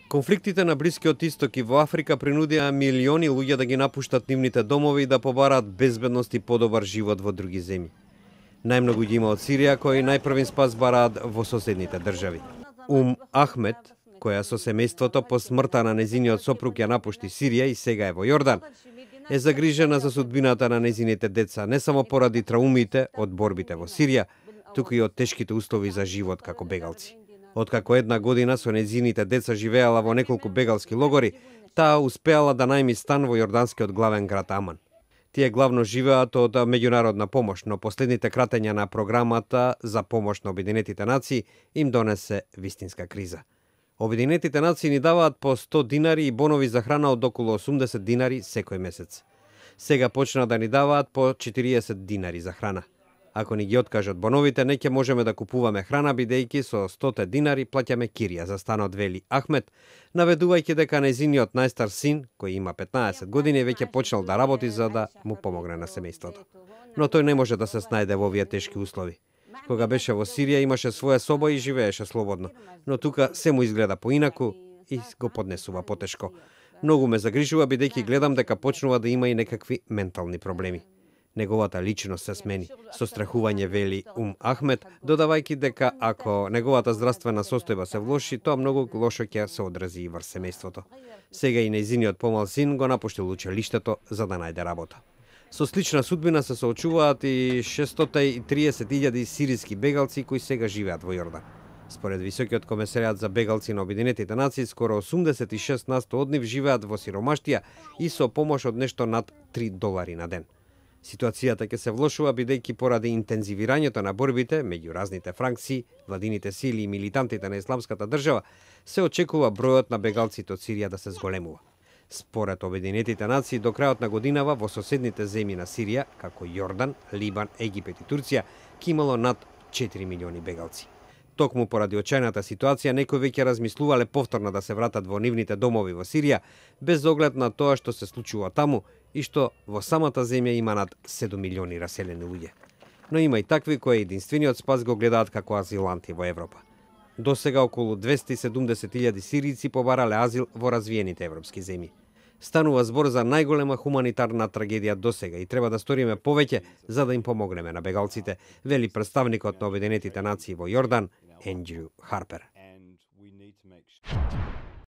Конфликтите на Блискиот Исток и во Африка принудија милиони луѓе да ги напуштат нивните домови и да побараат безбедност и подобар живот во други земји. Најмногу ги има од Сирија, кои најпрвин спас бараат во соседните држави. Ахмед, која со семејството по смртта на незиниот сопруг ја напушти Сирија и сега е во Јордан, е загрижена за судбината на незините деца, не само поради траумите од борбите во Сирија, туку и од тешките услови за живот како бегалци. Откако една година со незините деца живеела во неколку бегалски логори, таа успеала да најми стан во јорданскиот главен град Аман. Тие главно живеат од меѓународна помош, но последните кратења на програмата за помош на Обединетите нации им донесе вистинска криза. Обединетите нации ни даваат по 100 динари и бонови за храна од околу 80 динари секој месец. Сега почна да ни даваат по 40 динари за храна. Ако ни ги откажат боновите, не ќе можеме да купуваме храна, бидејќи со 100 динари плаќаме кирија за станот, вели Ахмед, наведувајќи дека незиниот најстар син, кој има 15 години, веќе почнал да работи за да му помогне на семејството. Но тој не може да се снајде во овие тешки услови. Кога беше во Сирија имаше своја соба и живееше слободно, но тука се му изгледа поинаку и го поднесува потешко. Многу ме загрижува бидејќи гледам дека почнува да има и некакви ментални проблеми. Неговата личност се смени, со страхување вели Ахмед, додавајќи дека ако неговата здравствена состојба се влоши, тоа многу лошо ќе се одрази и врз семејството. Сега и нејзиниот помал син го напуштил училиштето за да најде работа. Со слична судбина се соочуваат и 630.000 сириски бегалци кои сега живеат во Јордан. Според Високиот комесаријат за бегалци на Обединетите нации, скоро 86% од нив живеат во сиромаштија и со помош од нешто над $3 на ден. Ситуацијата ќе се влошува бидејќи поради интензивирањето на борбите меѓу разните фракции, владините сили и милитантите на Исламската држава, се очекува бројот на бегалците од Сирија да се зголемува. Според Обединетите нации, до крајот на годинава во соседните земји на Сирија, како Јордан, Либан, Египет и Турција, ќе имало над 4 милиони бегалци. Токму поради очајната ситуација, некои веќе размислувале повторно да се вратат во нивните домови во Сирија, без оглед на тоа што се случува таму и што во самата земја има над 7 милиони раселени луѓе. Но има и такви кои единствениот спас го гледаат како азиланти во Европа. До сега околу 270.000 сирици побарале азил во развиените европски земји. Станува збор за најголема хуманитарна трагедија до сега и треба да сториме повеќе за да им помогнеме на бегалците, вели представникот на Обединетите нации во Јордан, Ендрю Харпер.